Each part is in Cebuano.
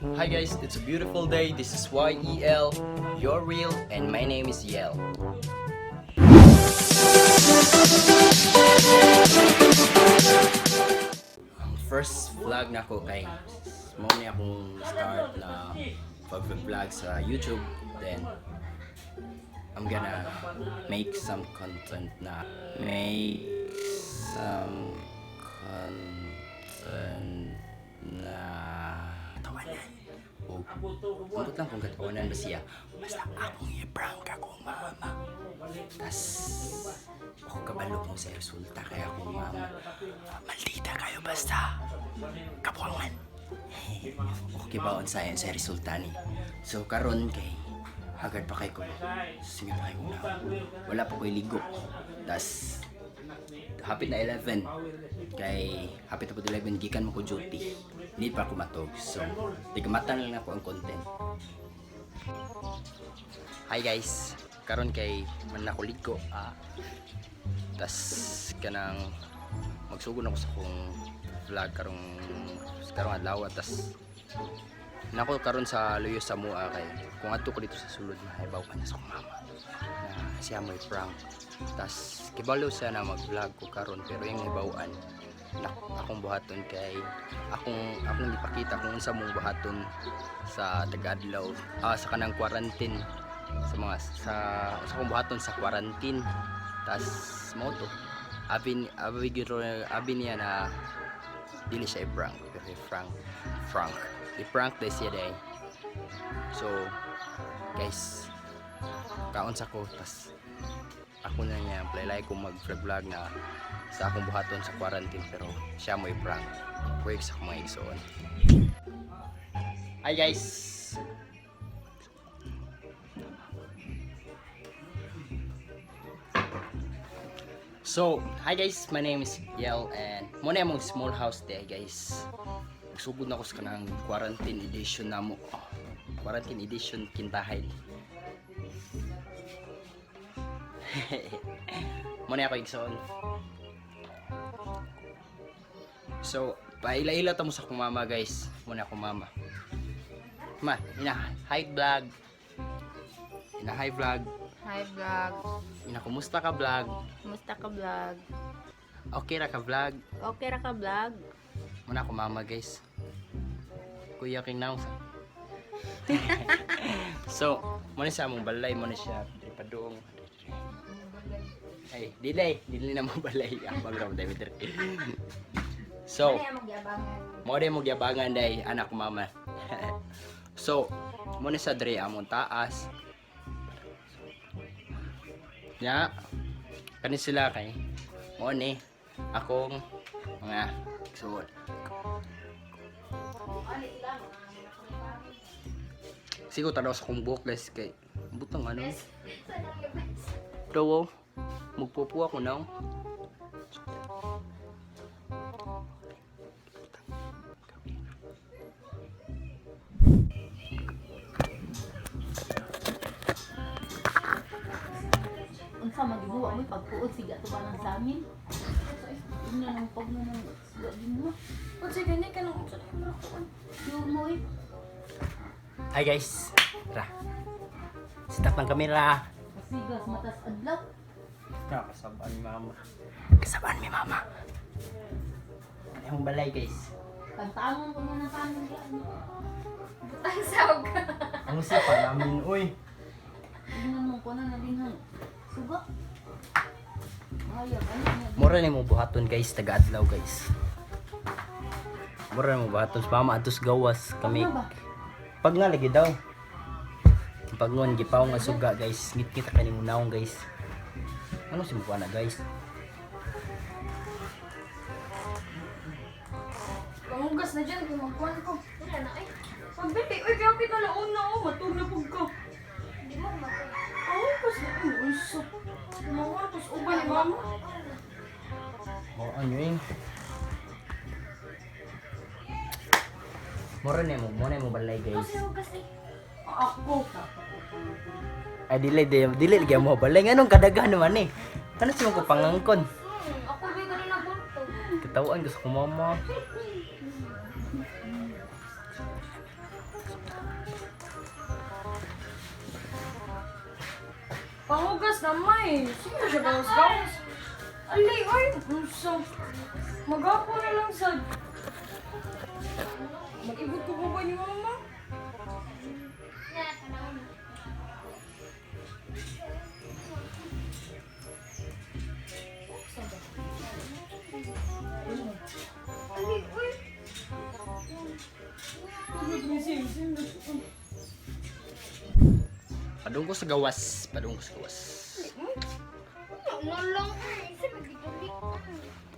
Hi guys, it's a beautiful day. This is YEL, your real, and my name is Yel. Ang first vlog na ko kay mo ni akong start na pag-vlog sa YouTube. Then I'm gonna make some content na make some content na tawanan. O, ambot lang kung katawanan ba siya. Basta akong i-prank akong mama. Tas, ako kabalo kung sa resulta kaya akong mama. Maldita kayo basta. Kapuangan. Okay ba sa sa resulta ni. So karon kay hagad pa kay ko. Sige pa kay ko na. Wala pa ko'y ligo. Tas hapit na 11 kay hapit na po 11 gikan mo ko duty. Hindi pa ako matog. So tigamatan lang ako ang content. Hi guys. Karon kay man ako ligo ah. Tas kanang magsugod ako sa akong vlog karong karong adlaw, tas nako karon sa Luyo sa Mua kay kung adto ko dito sa sulod mahibaw pa na sa akong mama na siya mo'y prank. Tas kibalo siya na mag-vlog ko karon, pero yung hibawan na akong buhaton kay akong akong ipakita kung unsa mong buhaton sa taga-adlaw, sa kanang quarantine, sa mga sa akong buhaton sa quarantine. Tas mao to, abi abi gyud abi niya na dili siya i-prank, pero i-prank prank i-prank day siya day. So guys, kaon sa ko, tas ako na niya playlay ko mag vlog na sa akong buhaton sa quarantine, pero siya mo i-prank. Quick sa akong mga igsoon. Hi guys. So, hi guys, my name is Yel and mo na among small house there, guys. Sugod na ko sa kanang quarantine edition na mo. Quarantine edition kintahay. Mo na ako igsoon. So, paila-ila ta mo sa akong mama, guys. Mo na akong mama. Ma, ina hi vlog. Ina hi vlog. Hi vlog. Ina kumusta ka vlog? Kumusta ka vlog? Okay ra ka vlog? Okay ra ka vlog? Muna ako mama, guys. Kuya king naong sa. So, muna sa among balay, muna siya diri padung. Ay, dili, dili na mo balay. Ang bago na diri. So, mo din mo giyabangan day anak mama. So, muna sa diri among taas. Nya, kani sila kay mo ni akong mga suot. Siguro tanaw sa akong buhok, guys, kay butang ano. Pero magpupo ako now. Unsa magibuwa mo pagpuod siga to ba lang sa amin? Ina nang pag na nang siga din mo. Unsa gani ka nang unsa na mo? Yung mo eh. Hi guys. Tara. Set up ng kamera. Sigas matas adlaw. Kasabaan ni mama. Kasabaan mi mama. Ano yung balay, guys? Pantangon ko na sa amin diyan. Butang sawag ka. Ang sipa namin, uy. Tingnan mo ko na nabinhan. Suga. Ay, ano na. Mura ni mo buhaton, guys, taga-adlaw, guys. Mura ni mo buhaton sa mama atos gawas kami. Ano ba? Pag nga lagi daw. Pag ngon gipaw nga suga, guys, ngit-ngit ka nimo naong, guys. Ano si mo na, guys? Pangugas na dyan kung magkuhan ko. Wala na ay. Pagbili, uy, kaya kita laon na oh, matug na pug ka. Hindi mo matug. Pangugas na ay, unsa. Kumangon tos uban ni mama. Oh, ano yun? Mura ni mo balay, guys. Hugas eh. Ako. Ay dili dili dili lagi mo balay nganong kadaghan naman eh. Ano si mo ko pangangkon? Ako ba kanina buntog? Katawaan gusto ko mama. Panghugas na may. Sino siya gawas-gawas? Alay, oy. Unsa? Magapo na lang sa... Mag-ibot ko ba ni mama? Alay, oy. Padung ko sa gawas, padung ko sa gawas. Nulong. Isa magitulik.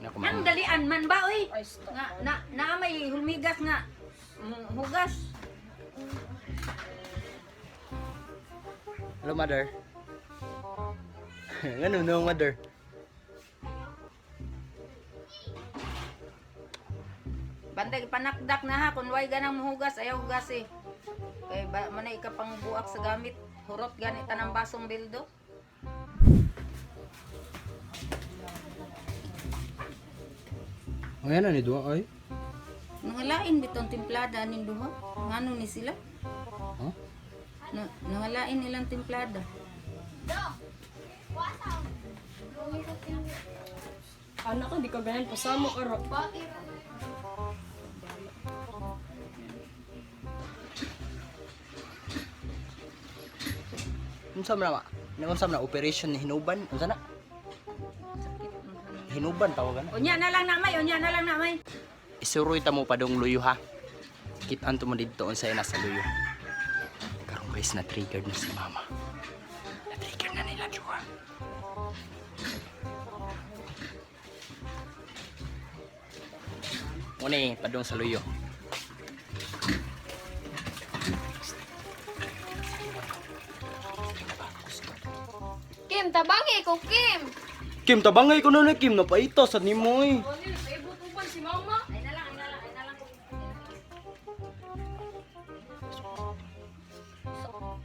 Nako, Ang mama. dalian man ba oy? Ay, stop. Nga na na may hulmigas nga hugas. Hello, mother. Ngano no, mother? Bantay panakdak na ha kun way ganang muhugas ayaw hugas eh. Kay ba manay ka pang buak sa gamit. Hurot gani tanang basong bildo. Ayan na ni duha ay. Nangalain bitong timplada aning duha. Ngano ni sila? Huh? Na, nangalain nilang timplada. Anak ka, di ka ganyan. Pasamo ka ra. Unsa man na? Unsa man na operation ni Hinuban? Unsa na? Hinuban tawagan na. Unya na lang na may, unya na lang na may. Isuroy ta mo padung luyo ha. Kitaan to mo didto unsay nasa luyo. Karon guys, na triggered na si mama. Na trigger na nila duha. Muna padung sa luyo. Kim, tabangi ko, Kim. Kim, tabangay ko na na Kim, napaita sa nimo eh. Ano, paibot uban si mama. Ay na lang, ay na lang, ay na lang.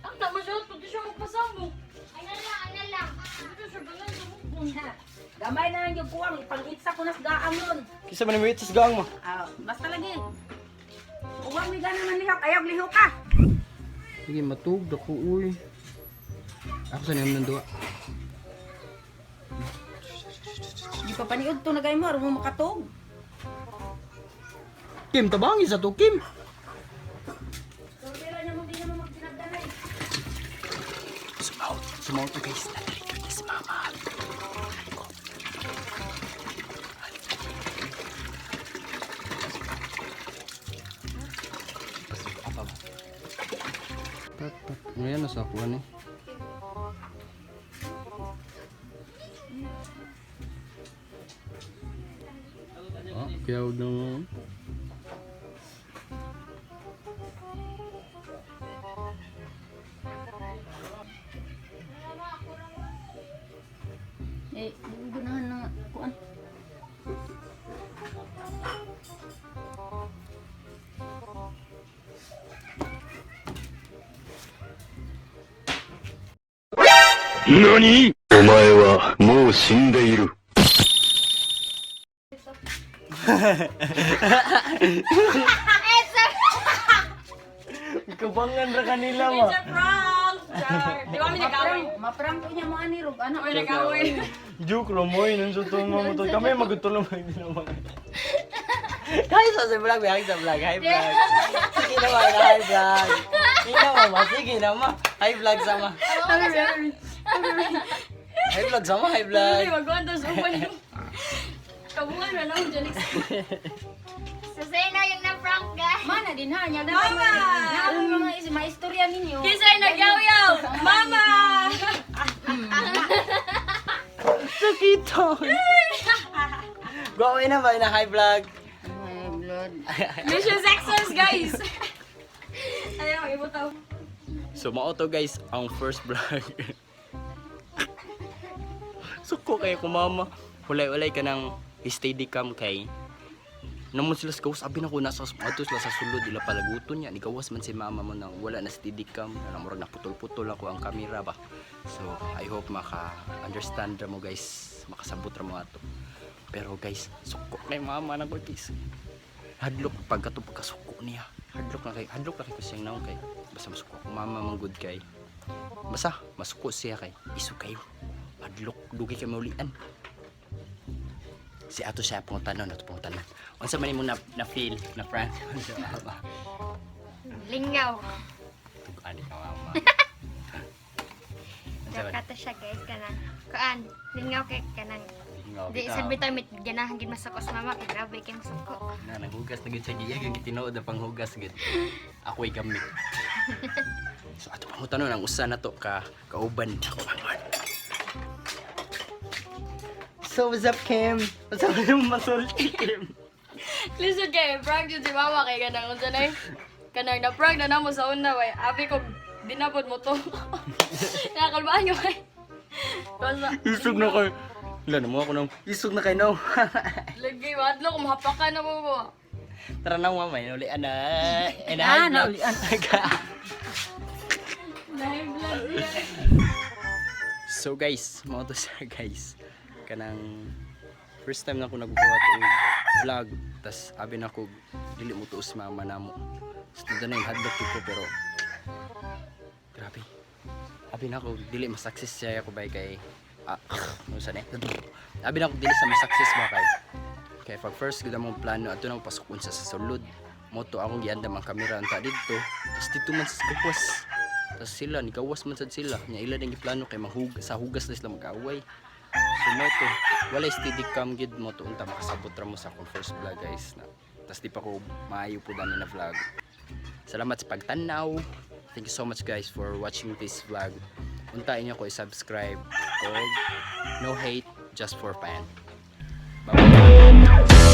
Ang tama siya, pwede siya magpasamo. Ay na lang, ay na lang. Pwede siya ganyan sa bukon. Gamay na lang yung kuwang, ipang-itsa ko na sa gaang ron. Kisa man mo sa gaang mo. Ah, basta lagi. Uwang mi gana man lihok, ayaw lihok ka. Sige, matug dako uy. Ako sa niyam ng duha. Di pa paniud to nagay mo, aron mo makatog. Kim, tabangi sa to, Kim. Pero niya mo di na mo magtinagdanay. Sumaot, sumaot to guys. Na-trigger na si mama. Ko. Apa ba? Ngayon, nasa akuan eh. Ah, kaya huwag na. Eh, gunahan na kuan. 何お前はもう死んでいる。 Kabangan ra kanila mo. It's a prank! Char! Di ba kami nag-away? Maprang ko niya mo ani rog ano. Kami nag-away. Joke mo yun sa tungo mo to. Kami magutulong mo hindi naman. Hi sa vlog, hi sa vlog, hi vlog. Sige na ma, hi vlog. Sige na ma, sige na ma. Hi vlog sama. Hi vlog sama, hi vlog. Hindi, magkuhan tapos uban yung... Kabungan na lang dyan. So, sino yung na-prank, guys? Mana din ha, nya na. Mama! Na mga is maistorya ninyo. Kisay nagyaw-yaw! Mama! Sakito. Gawin na ba na hi vlog? Ay, blood. Mission success, guys! Ayaw, ibutaw. So mao to guys ang first vlog. Suko kayo ko mama. Hulay-ulay ka ng steady cam kay Namon sila sa gawas, abi na ko nasa ato sila sa sulod ila palaguton niya. Nigawas man si mama mo nang wala na steady cam, na murag naputol-putol ako ang kamera ba. So I hope maka understand ra mo guys, makasabot ra mo ato. Pero guys, suko kay mama na ko guys. Hadlok pagkato pagkasuko niya. Hadlok na kay, hadlok na kay ko siyang naong kay. Basta masuko ako mama man good kay. Basta masuko siya kay iso kayo. Adlok dugay kay maulian. Si ato siya pangutanon ato pangutanon. Unsa man imo na feel na prank sa mama? Lingaw. Tug-an ka, mama. Unsa man? Kata siya, guys, kanang kuan. Lingaw kay kanang Lingaw di bitaw. sad bitaw mit ganahan gid masako sa mama kay grabe kay masako. Na naghugas na gid siya giya gid tinuod na panghugas gid. Ako'y gamit. So ato pangutanon ang usa na to ka kauban. So what's up, Kim? What's up yung masulti, Kim? Listen kay prank yun si mama kay kanang unsa na eh. Kanang na prank na namo sa una way. Abi ko dinabot mo to. Nakalbaan ko kay. Basta Isog na kay. Wala na mo ako nang isog na kay no. lagi wadlo ko mahapakan na mo mo. Tara na, mama, inulian na. Ah, naulian. Live vlog siya. So guys, mao to siya, guys. Kanang first time na ako nagbuhat og vlog, tas abi na ko dili mo tuos mama namo. So na yung hadlok gyud ko pero grabe. Abi na ko dili ma-success siya ako bay kay ah, ano sa ni? Abi na ko dili sa ma-success ba kay pag first gud among plano ato nang pasok unsa sa sulod. Mo to akong giandam ang kamera unta didto. Tas dito man sa gawas. Tas sila ni gawas man sad sila. Nya ila ding giplano kay mahug sa hugas na sila mag-away. So mo to walay steady cam gid mo to unta makasabot ra mo sa akong first vlog, guys, na. Tas di pa ko maayo po dani na vlog. Salamat sa pagtanaw. Thank you so much, guys, for watching this vlog. Unta inyo ko i-subscribe og no hate, just for fun. Bye.